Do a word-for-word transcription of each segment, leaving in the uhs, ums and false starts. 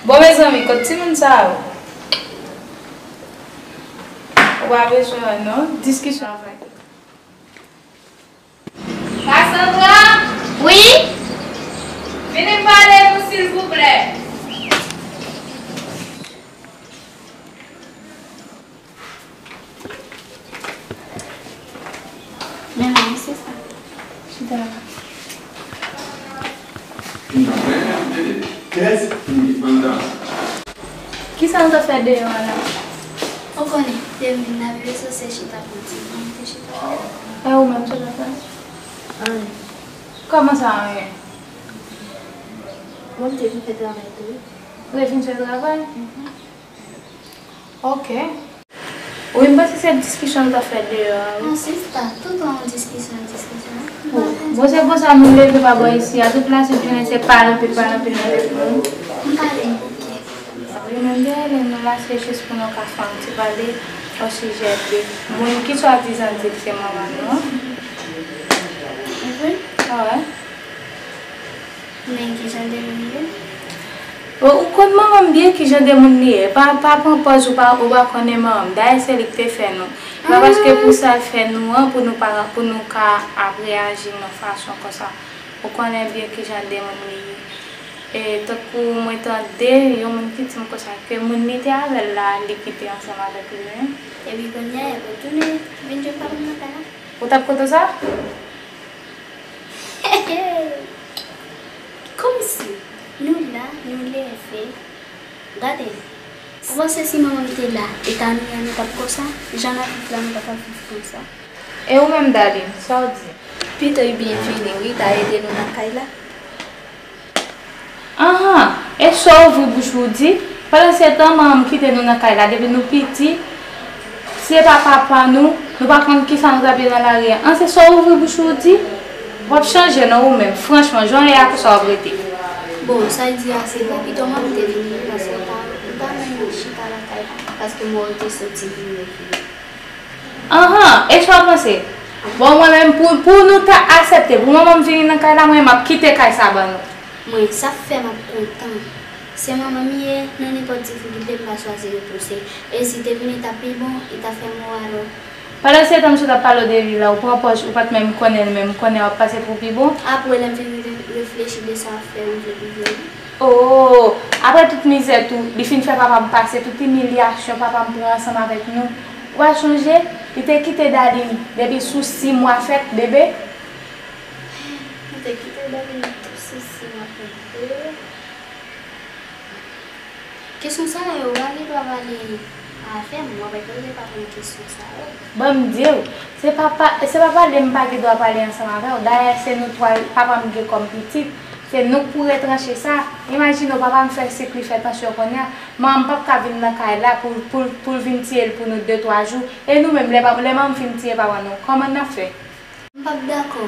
Bon, mezanmi, kot timoun sa yo? Ou pa bezwen, non? Diskisyon avèk. Cassandra! Wi? Vini m pale nou, silvouplè. Men la, men se sa. Chita la. Kès ki andan? Kisa nou t ap fè deyò a la? Ou konnen, depi m vin nan vil, se chita pou di, mwen te chita. E ou menm, sa w t ap fè? Anyen. Kòman sa, anyen? Mwen, m te vin fè travay tou, wi. Ou te vin fè travay? Mhm. Ok. Wi, m panse se diskisyon nou t ap fè deyò a, wi. Non, sista, tout tan yon diskisyon, diskisyon. Bon, se konsa nou leve pa bò isi a, tout lasenp jounen se pale anpil, pale anpil nan tèt nou. M pale m bouke. Wi, menm gen lè nou la, se jis pou nou ka fè yon ti pale osijè de moun ki swadizan di l se manman nou an. Wi. Ah, wi. Men ki jan de moun li ye? Ou, ou konn manman m byen ki jan de moun li ye. Pa, pa pran pòz ou pa, ou pa konnen manman m. Dayè, se li ki te fè nou. E pa paske pou sa l fè nou an, pou nou pa, pou nou ka ap reyaji nan fason konsa. Ou konnen byen ki jan de moun li ye. E tankou mwen tande yon moun ki di m konsa ke moun li te avè l la, li kite ansanm avèk li menm. Epi kounye a, epi w tounen vin jwenn papa m nan kay la. Ou t ap kontan sa? Kòmsi nou la, nou leve. Gade, ou panse si manman m te la, eta nou an nou t ap konsa? Jan n ap viv la, nou pa t ap viv konsa. E ou menm, Darline, sa w di? Pito li byen fini, wi, ta ede nou nan kay la. Anhan, e swa w ouvri bouch ou di, pandan se tan manman m kite nou nan kay la depi nou piti, se pa papa nou, nou pa konn kisa nou t ap ye nan lari a. An, se swa w ouvri bouch ou di, w ap chanje non ou menm, franchman, jan w ye a konsa w ap rete. Bon, sa l di a se vre, pito manman m te vini wi, paske m pa, m pa menm chita lakay la, paske m wè w te soti vini. Anhan, e sa w panse? Bon, mwen menm, pou, pou nou ta aksepte, pou manman m vini nan kay la, mwen, m ap kite kay sa ban nou. Mwen, sa fè m ap kontan. Se manman m ye, nan nenpòt difikilte, m pa chwazi repouse. E si te vini, t ap pi bon, li ta fè m wè alò. Pandan se tan, misye t ap pale w de li la, ou pran pòz, ou pa t menm konnen l, men m konnen w ap pase pou pi bon. Apre, lè m fin re-, reflechi de sa w ap fè, m vle pi byen. Oh, apre tout mizè tou, li fin fè papa m pase, tout imilyasyon papa m pran ansanm avèk nou. Ou pa sonje, li te kite Darline depi sou sis mwa fèt, bebe? Li te kite Darline depi sou sis mwa fèt, bebe? Kesyon sa yo, ou pa gen dwa pale avè m, w ap poze papa m kesyon sa yo. Ban m di w, se pa, pa, se pa pale m pa gen dwa pale ansanm avè w. Dayè, se nou twa papa m gen kòm pitit. Se nou k pou retranche sa. Imajine w, papa m fè sik li fè tansyon kounye a. Manman m p ap ka vin nan kay la pou, pou, pou l vin tiye l pou nou de twa jou. E nou menm, lè pa, lè manman m fin tiye papa nou, kòman n ap fè? M p ap dakò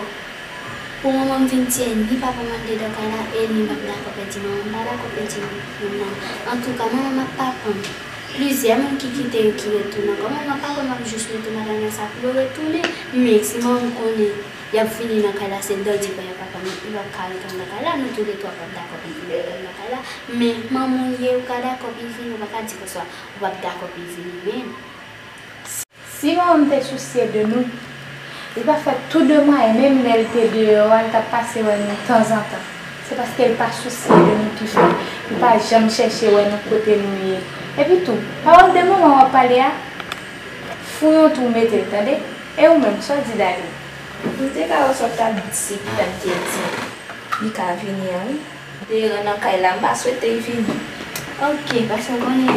pou manman m vin tiye ni papa m anndedan kay la e ni m p ap dakò pèdi manman m. M pa dakò pèdi moun nan. Antouka, manman m ak papa m, plizyè moun ki kite yo ki retounen ankò. Manman m ak papa m ap jis retounen, madanm nan sa pou yo retounen. Men si manman m konnen y ap vini nan kay la, se dandi pran y ap papa m, li p ap ka retounen nan kay la. Nou toulètwa p ap dakò pou l vini nan kay la. Men manman w ye, ou ka dakò pou l vini, ou pa ka di konsa ou p ap dakò pou l vini menm. Si manman m te sousye de nou, li t ap fè tou de mwayen, menm lè l te deyò a, li t ap pase wè nou tanzantan. Se paske l pa sousye de nou ki fè li pa janm chèche wè nou kote nou ye. Epi tou, pawòl de manman w ap pale a, fouye yon twou mete l, tande? E ou menm, sa w di Darline? M te ka wè sa w t ap di, ki sa m te di. Li ka vini an, wi. Deran nan kay la, m pa swete l vini. Ok, paske w konnen,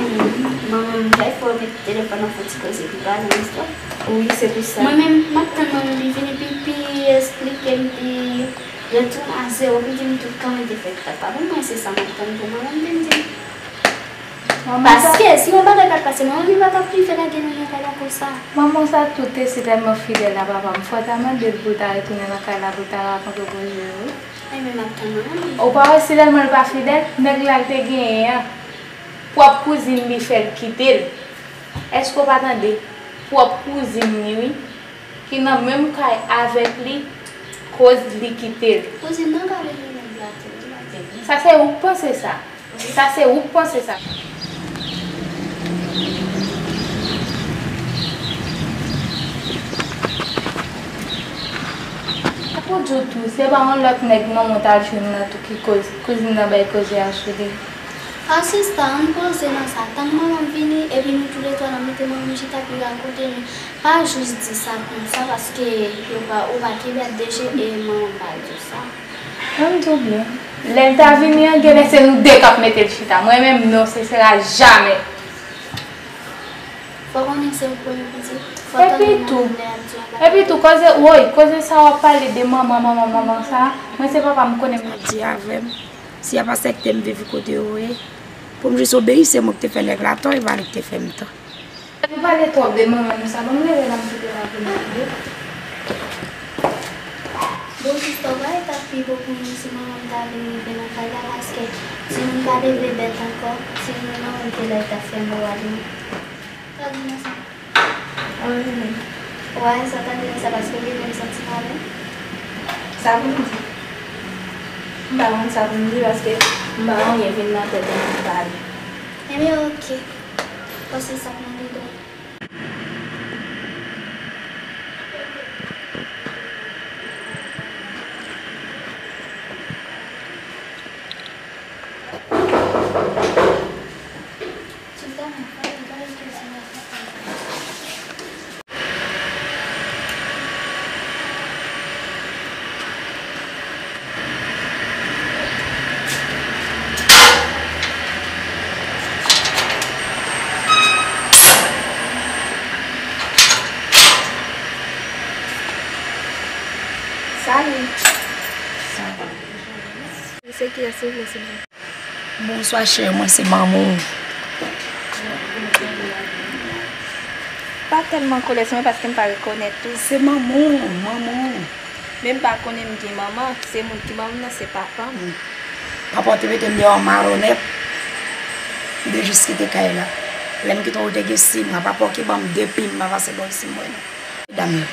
manman m, chak fwa w met telefòn nan fon ti koze, li pa nan istwa. Wi, se pou sa. Mwen menm, m ap tann manman m li vini, pi, pi eksplike m, pi retounen a zewo, pi di m tout kòman l te fè, ki t ap pa bon. Mwen, se sa m ap tann pou manman m vin di m. Manman sa. Paske, si yon bagay pa t pase, manman m, li pa t ap rive lage nou nan kay la konsa. Manman sa tou te si tèlman fidèl a papa m, fò w ta mande l pou l ta retounen nan kay la, pou l ta rakontre pwojè yo, wi. Ebyen, m ap tann manman m. Ou pa wè si tèlman l pa fidèl, nèg la l te genyen an, pwòp kouzin li fè l kite l. Èske w pa tande? Pwòp kouzin li, wi, ki nan menm kay avèk li, koz li kite l. Kouzin nan ka vin nèg la tou, wi, m ap di. Sa se ou k panse sa. Sa se ou k panse sa. Pou di w tou, se pa yon lòt nèg manman w t al jwenn nan tou ki koz, kouzin nan bay koze a sou li. A sista, ann poze nan sa. Tann manman m vini, epi nou toulètwa n ap mete manman m chita pou rakonte nou. Pa jis di sa konsa, paske yo pa, ou pa kenbe ak de je e manman m pa di w sa. An m di w byen. Lè l ta vini an, genlè se nou de k ap mete l chita. Mwen menm, non, se sera jamè. Fò konnen se ou k premye pitit. Fò tande nan lè ap di anba. Epi tou, koze, woy, koze sa w ap pale de manman, manman, manman sa, mwen se papa m konnen m. Di avè m, si a pa sèkte m viv kote yo ye, pou m jis obeyi, se mwen ki te fè nèg la tò, e pa li ki te fè m tò. Nou pale twòp de manman nou sa, ban m leve la m kite la pou nou tande. Bon, sista, w pa wè t ap pi bon pou nou si manman m ta vin rive nan kay la, paske timoun pa leve bèt ankò, timoun nan ou te la, li t ap fè mò a li. Sa di nan sa? Anyen. Ou pa wè sa, tande nan sa, paske ou vin m santi m ale. Sa pou m di? M pa konn sa pou m di, paske m pa anyen vin nan tèt mwen pou m pale. Ebyen, oke. Paske sa k nan tèt ou. Salut. Se kiyès, silvouplè, silvouplè? Bonswa, cheri, mwen se manman w. Pa tèlman kolè sou mwen paske m pa rekonèt ou. Se manman w, manman w. Men m pa konnen m gen manman, se moun ki manman m nan, se papa m. Papa w te mete m deyò malonèt. M te jis kite kay la. Lè m kite w, ou te gen sis mwa. Papa w ki ban m de pim, m pa pase bò isit m wè non. Medam yo.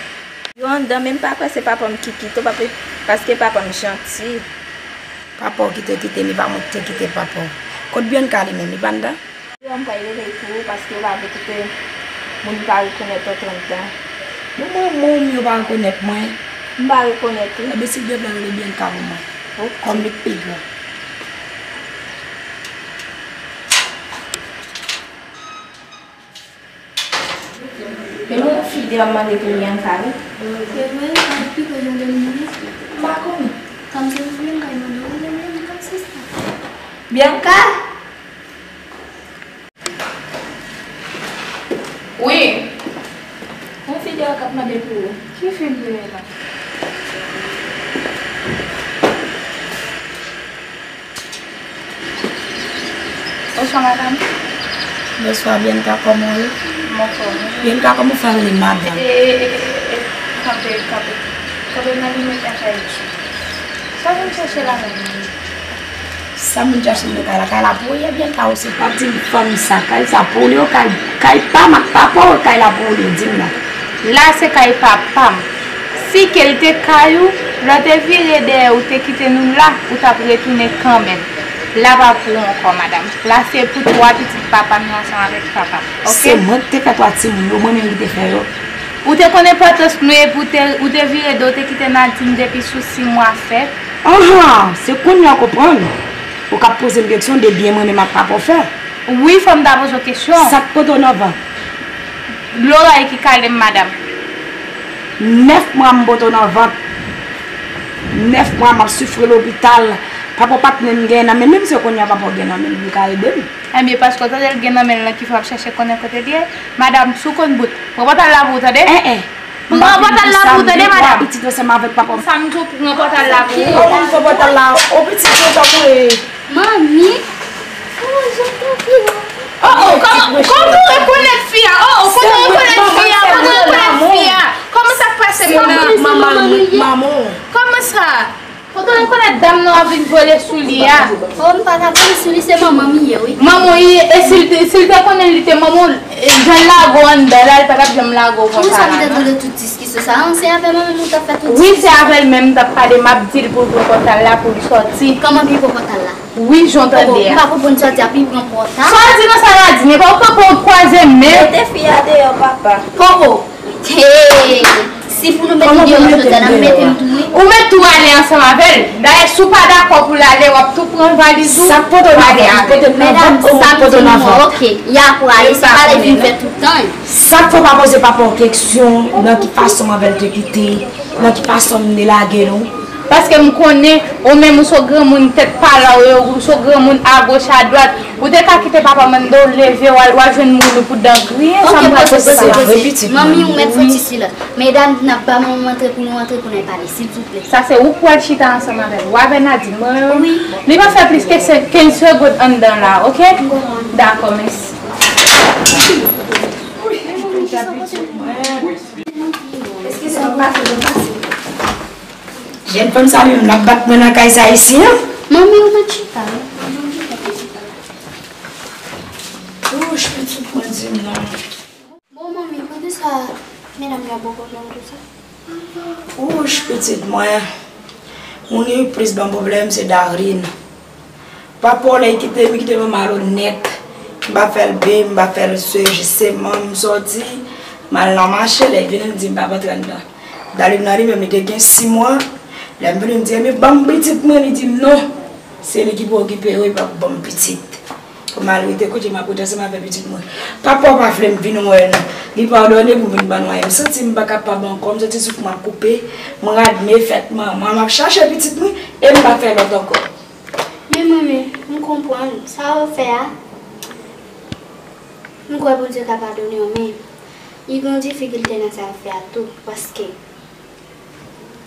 Yo anndan, men m pa kwè se papa m ki kite w, paske papa m janti. Papa w ki te kite m, e pa mwen ki te kite papa w. Kot Bianca li menm, li pa anndan? Yo, m pral rele l pou ou, paske yo pa vle kite moun pa rekonèt ou anndan. Bon, manman w, yo pa rekonèt mwen. M pa rekonèt ou. Enben, silvouplè, rele Bianca pou mwen. Ok. Kòm li pi gran. Men yon fi deyò ap mande pou Bianca, wi. Se vre, sa pi koze de moun. M pa konnen. Kòm se pou Bianca, mande w, mande w, kòm se sa. Bianca! Wi. Yon fi deyò k ap mande pou ou. Ki fi m te ye la? Bonswa, madanm. Bonswa, Bianca, kòman w ye? M anfòm, wi. Bianca, kòman w fè rele m madanm? E, e, e, e, e, kanpe, kanpe. Kanpe nan limit afè yo. Sa vin chèche la menm? Sa moun chache m nan kay la? Kay la pou ou ye, Bianca, ou se pa di m fanm sa, kay sa pou li, kay, kay pa m ak papa w, kay la pou li, di m non. La se kay papa m. Si ke l te kay ou, lè w te vire dèyè ou te kite nou la, ou t ap retounen kanmenm. La pa pou ou ankò, madanm. La se pou twa pitit papa m yo ansanm avèk papa m. Oke? Se mwen ki te fè twa timoun yo, mwen menm ki te fè yo. Ou te konn enpòtans nou epi ou te, ou te vire do, ou te kite Nadine depi sou sis mwa fèt. Anhan, se kounye a w konprann. Ou k ap poze m keksyon de byen mwen menm ak papa w fè. Wi, fò m ta poze w kesyon. Sa k pote w nan vant? Loray ki kale m, madanm. Nèf mwa m pote w nan vant. Nèf mwa m ap soufri lopital. Papa w pa t menm gen nan men l, menm se kounye a papa w gen nan men l pou l ka ede m. Ebyen, paske w tande l gen nan men l lan ki fè w ap chache konnen kote l ye. Madanm, si w konn bout, pran pòtay la pou ou, tande? En, en. Pran pòtay la pou ou, tande, madanm. Pitit ansanm avèk papa m. Sa m tou pran pòtay la pou ou. Kòman m fè pòtay la? O pitit, yo tankou e. Manmi. Kòman jan tankou? Oh, oh, kòman, kòman w rekonèt fi a? Oh, oh, kòman w rekonèt fi a? Kòman w rekonèt fi a? Kòman sa k pase, manman? Manman, manman. Kòman sa? Mwen rekonèt dam nan w ap vin vole sou li a. Oh, m pa ka vole sou li, se manman m li ye, wi. Manman w li ye, e si l te, si l te konnen li te manman w, jan l lage w anndan la, li pa t ap janm lage w konsa la, non. Pou sa m te tande tout diskisyon sa, an, se avè manman m ou t ap fè tout diskisyon sa? Wi, se avè l menm m t ap pale, m ap di l pou l pran pòtal la, pou l sòti. Kòman pou l pran pòtal la? Wi, jan w tande a. Oh, m pa konprann sòti a, pou l pran pòtal. Sa w di nan sa Nadine, e pa ou kanpe w kwaze men. Mete fi a deyò, papa. Popo. Hey, si pou nou mete deyò jodi a, n ap mete l tou, wi. Ou mèt tou ale ansanm avè l. Dayè, si w pa dakò pou l ale, w ap tou pran valiz ou, w ale avè l. Medam, sa m di nou, ok, y a pou ale, se pa lè vin fè tout tan. Sa k fè w pa poze papa w keksyon, nan ki fason m avè l te kite, nan ki fason m te lage nou? Paske m konnen, ou menm ou se yon granmoun tèt pala, ou se yon granmoun agoch adwat. Ou te ka kite papa m anndan, w leve, w al, w al jwenn moun ou pou dan griyen, sa m pral poze papa. Manmi, ou mèt soti silans. Medam, n ap ba manman antre pou nou antre pou n al pale, silvouplè. Sa se ou k pral chita ansanm avè l. Ou avè Nadine, mwen menm, wi, li pa fè plis ke se-, kenz segonn anndan la, ok? M konprann. Dakò, mèsi. Eskize m, pase, pase. Jèn fanm sa menm, l ap bat mwen nan kay sa isi an. Manmi, ou mèt chita, wi. Wouch, pitit mwen di m non. Bon, manmi, poukisa medam yo ap ba w pwoblèm konsa? Wouch, pitit mwen. Moun ki plis ban m pwoblèm, se Darline. Papa w, lè l kite m, li kite m malonèt. M pa fè l byen, m pa fè l se, se manman m sòti, m al nan mache, lè l vini, l di m pa p antre anndan. Darline nan li menm, li te gen sis mwa. Lè m vini, m di, "Ebyen, ban m pitit mwen," li di m, "Non, se li ki pou okipe yo, li pa pou ban m pitit." Pou m al rete kote m ap rete ansanm avèk pitit mwen. Papa w pa vle m vin wè l non. Li padone pou m vin ban nou anyen. M santi m pa kapab ankò. M santi souf mwen ap koupe. Mwen rad m fèt manman. M ap chache pitit mwen e m pa fè lòt ankò. Men manmi, m konprann. Sa w fè a, m kwè Bondye ka padone w, men li gen yon difikilte nan sa w fè a tou. Paske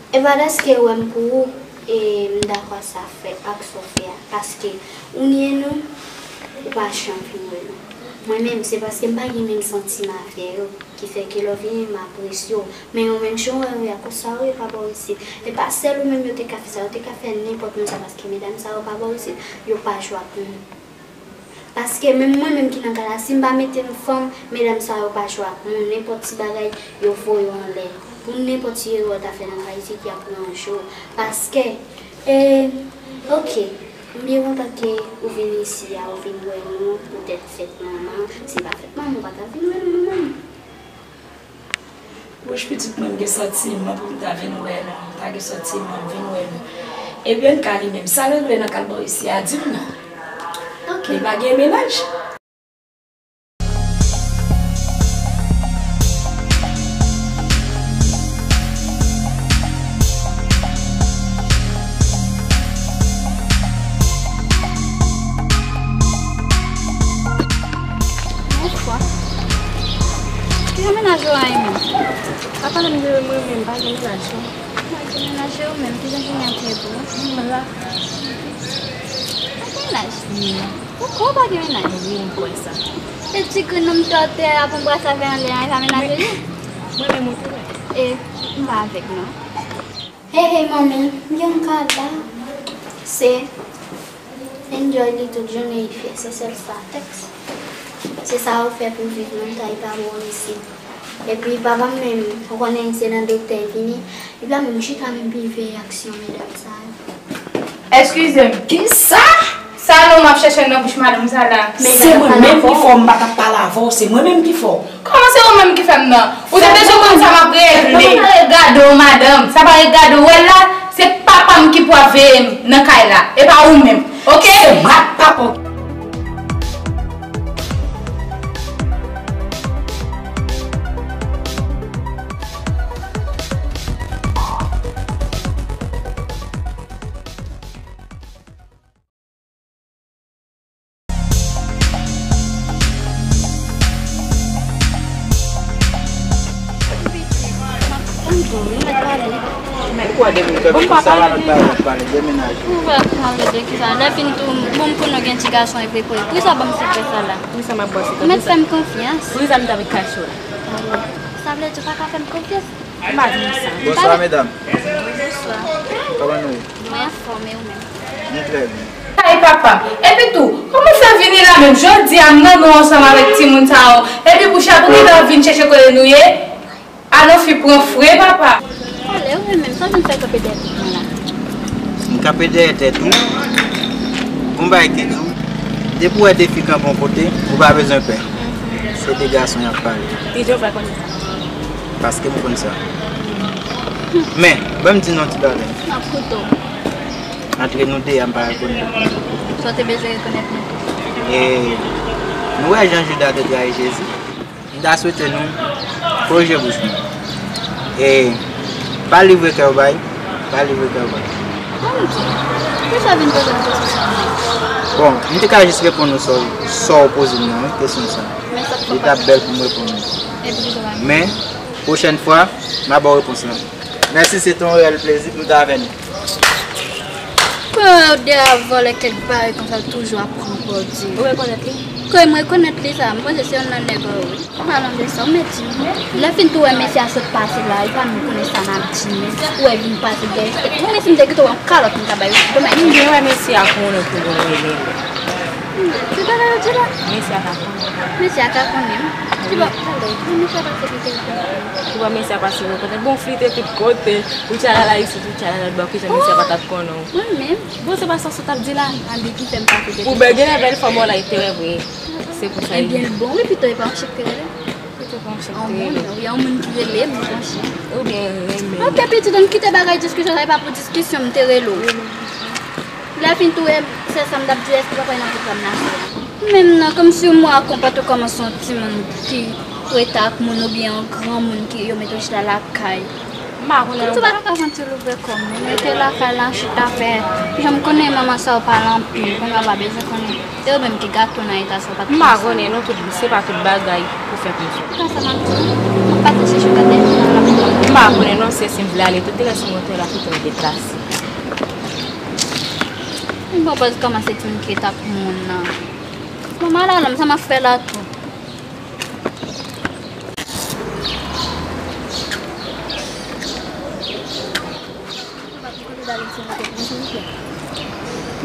E pa dèske ou wè m pou ou, e m dakò sa fè, ak sa w fè a. Paske ou nye nou, ou pa janm vin wè nou. Mwen menm, se paske m pa gen menm santiman avè yo, ki fè ke lè w vini, m apresye w. Men yo menm jan w wè yo ye a, konsa yo ye pa bò isit. E pa sèl ou menm yo te ka fè sa, yo te ka fè nenpòt moun sa, paske medam sa yo pa bò isit, yo pa jwe ak moun. Paske menm mwen menm ki nan kay la, si m pa mete m fanm, medam sa yo pa jwe ak moun. Nenpòt ti bagay, yo voye w anlè. Pou nenpòt ti erè w ta fè nan kay isit, y ap ranje w. Paske, e, oke, m byen kontan ke ou vin isi a, ou vin wè nou, poutèt fèt manman. Si pa fèt manman, ou pa ta vin wè nou, non, manmi. Wouch, pitit mwen, m gen santiman pou m ta vin wè nou. M ta gen santiman m vin wè nou. Ebyen, ka li menm. Sa l regle nan kal bò isi a, di m non. Ok. Li pa gen mennaj. Yon fwa. Ki jan mennaj ou a ye menm? Pa pale m de mwen menm, pa gen mennaj non. Pa gen mennaj ou menm, ki jan ki gen ak tèt ou? M la. Pa gen mennaj? Wi. Poukò w pa gen mennaj? Wi, m kwè sa. E ti grenn nonm tòtè a pou m brase avè anlè a, e pa mennaj ou li? Mwen menm ou tou wè. E, m pa avèk non. Hey, hey, manmi, m gen yon kala. Se enjoy li tout jounen, li fyè, se sèl sa, tèks. Se sa ou fè pou viv nan kay pa bò isit. Epi papa m menm, ou konnen se nan doktè li vini, li pa menm chita menm pou l veye aksyon medam sa yo. Eskize m. Kisa? Sa non m ap chèche nan bouch madanm sa la. Se mwen menm ki fè w, m pa t ap pale avè w, se mwen menm ki fè w. Kòman se ou menm ki fè m nan? Ou te bezwen konn sa m ap regle. Sa pa regade w, madanm. Sa pa regade w. Ou wè l la, se papa m ki pou ap veye m nan kay la. E pa ou menm. Oke? Se mwen ak papa w. Ou wè, pou pale de kisa? Lè fin tou, bon, pou nou gen ti gason epi pou, poukisa ban m sekrè sa la? Poukisa m ap ba w sekrè? Ou mèt fè m konfyans. Poukisa m t ap kache w la? Sa vle di ou pa ka fè m konfyans? M pa di nou sa. Bonswa, medam. Bonswa. Kòman nou ye? Mwen anfòm, e ou menm? M trè byen. Ay, papa. Epi tou, kòman sa vini la menm? Jodi a, m nan nou ansanm avèk timoun sa yo. Epi kouche a, pou gentan vin chèche kote nou ye? A non, fi pran fre, papa. Ale, ou menm, sa w vin fè kanpe dèyè tèt mwen la? M kanpe dèyè tèt ou? Gon bagay ki di w, depi w wè de fi kanpe yon kote, ou pa bezwen pè. Se de gason y ap pale. Kijan w fè konnen sa? Paske m konn sa. Men, ban m di nou yon ti bagay. M ap koute w. Antre nou de a, m pa rekonèt nou. Sa w te bezwen rekonèt nou? E nou wè jan Jida te trayi Jezi? M ta swete nou korije bouch nou. E pa livre kè w bay, pa livre kè w bay. Bon, m di, kisa w vin poze m kesyon sa menm? Bon, m te ka jis reponn ou sa w, sa w poze m nan, wi, kesyon sa. Men sa k fè w pa. Li t ap bèl pou m reponn ou. Epi kisa w pa. Men, pwochèn fwa, m a ba w repons lan. Mèsi, se te yon reyèl plezi pou m te avè nou. Kòm w wè yon de a vòlè kèk bagay konsa, l toujou ap pran pòdi. Ou rekonèt li? Kòm m rekonèt li sa, m panse se youn nan nèg yo, wi. An palan de sa, ou mèt di m, lè fin tou wè mesye a sot pase la, li pa menm konnen sa n ap di, men ou wè vin pase dèyè. Mwen menm si m te kite w yon kalòt m ta bay ou, domaj. M byen wè mesye a konnen pou bon rele. Hmm, se bagay yo di la. Mesye a ka konnen. Mesye a ka konnen. Ki bò, talè, ki bò mesye a pase pou te konnen? Ki bò mesye a pase pou konnen? Bon, flite tout kote. Ou tchalala isit, ou tchalala lòtbò, kijan mesye a pa t ap konnen w? Mwen menm. Bon, se pa sa w sot ap di la. An de ki fè m pase pou te. Ou bèl gen lè bèl fanm w la, e te wè vre. Se pou sa. Ebyen, l bon, wi, pito e pa yon chik te rele. Pito pa yon chik te rele. Yon moun, wi, yon moun ki rele m, yon chik. Ou byen renmen. Ok, pitit, ann kite bagay diskisyon sa, e pa pou diskisyon m te rele w. Lè fin tou, e, se sa m t ap di, èske papa nan pwogram nan se a? Menm nan, kòmsi mwen a konpòte w kòman se yon timoun ki rete ak moun oubyen yon granmoun ki yo mete w chita lakay. M pa konnen non. Kòmsi w pa ta ka santi w ouvè kò w, men rete lakay la, chita fè. Jan m konnen manman sa yo pale anpil, kounye a w pa bezwen konnen. E ou menm ki gate w nan eta sa w pa t konn sa. M pa konnen non, tout, se pa tout bagay pou fè konsa. Konsa m ap di w, m ap pati chèche w gade nan lapitòl. M pa konnen non, se si m vle ale, tout lè sou motè la, tout m deplase. M pran pòz kòman se timoun ki ret ak moun nan. Bon, m al alò, sa m ap fè la tou.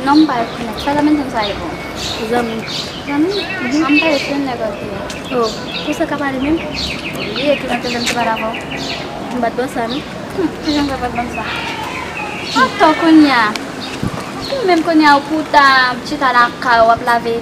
Non, m pa rekonèt. Sa zanmi m sa ye bon. Zanmi. Zanmi? Mhm. An m pale sou yon nèg ot ye. Oh, pou sa ka pale menm? Li ekri nan telefòn, se pa davò. M pa t bon sa, non? Hmm, kijan m fè pa t bon sa? Atò, kounye a. Ou menm kounye a, ou pou ta chita lakay ou ap lave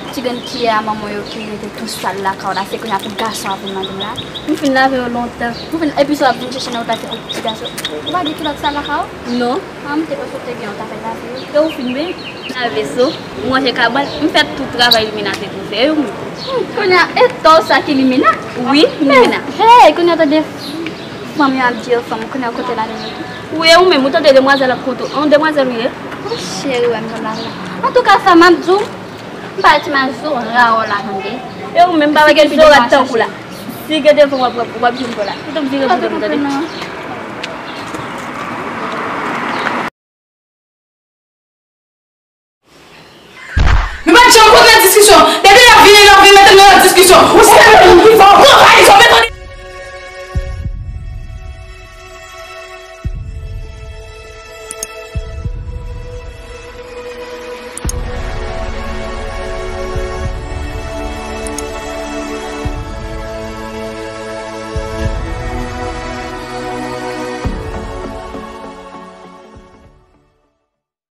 ti grenn kiyè a manman yo ki rete tou sal lakay ou la, se kounye a pou gason ap vin mande m la. M fin lave yo lontan. Ou fin, epi sa w ap vin chèche nan wout la, se pou ti gason. Ou pa gen kilòt sal lakay ou? Non. Ah, m te panse w te gen yon tapèl lave yo. E ou fin beny? M lave so, m ranje kabann, m fè tout travay Limena te pou fè yo, mwen. Hmm, kounye a, e tò sa ki Limena? Wi, Limena. Hey, kounye a tande fanm yo ap di yo fanm, kounye a kote l ale yo tou? Wi, e ou menm, ou tande demwazèl ap konte w, an demwazèl ou ye? Oh, cheri, wè m konn lave la. Antouka, sa m ap di w, m pa ti maj zo raw la, tande. E ou menm, pa wè gen zorat tankou la. Si gen devan w ap, w ap jwenn kò la. Ou t ap vire pou tande. Nou pa t janm konn nan diskisyon. Depi lè w vini la, w vin mete nou nan diskisyon. Ou se